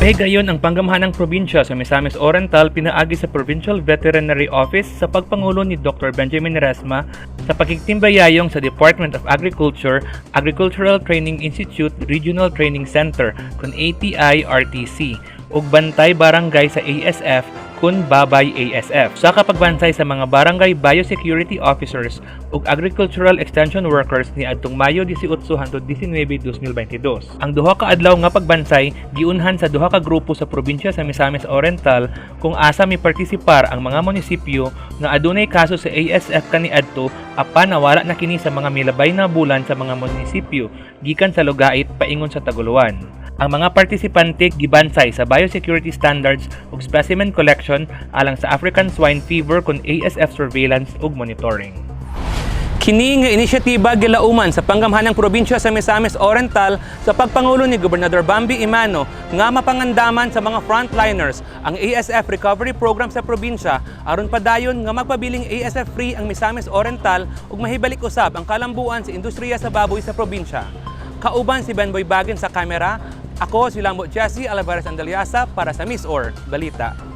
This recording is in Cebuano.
Nahigayon ang panggamhanang probinsya sa Misamis Oriental pinaagi sa Provincial Veterinary Office sa pagpangulo ni Dr. Benjamin Resma sa pagkigtimbayayong sa Department of Agriculture, Agricultural Training Institute Regional Training Center kun ATI-RTC ug Bantay Barangay sa ASF kun Babay ASF. Sa kapagbansay sa mga barangay biosecurity officers ug agricultural extension workers ni adtong Mayo 18 hangtod 19, 2022. Ang duha ka adlaw nga pagbansay giunhan sa duha ka grupo sa probinsya sa Misamis Oriental kung asa mipartisipar ang mga munisipyo nga adunay kaso sa ASF kaniadto apan nawala na kini sa mga milabay na bulan sa mga munisipyo gikan sa Lugait paingon sa Tagoloan. Ang mga partisipante gibansay sa biosecurity standards ug specimen collection alang sa African Swine Fever kun ASF surveillance ug monitoring. Kini nga inisyatiba gilauman sa panggamhanang probinsya sa Misamis Oriental sa pagpangulo ni Gobernador Bambi Emano nga mapangandaman sa mga frontliners ang ASF recovery program sa probinsya aron padayon nga magpabiling ASF free ang Misamis Oriental ug mahibalik usab ang kalambuan sa industriya sa baboy sa probinsya. Kauban si Benboy Bagin sa kamera, ako si Lambo Jesse Alvarez Andaliasa para sa MisOr Balita.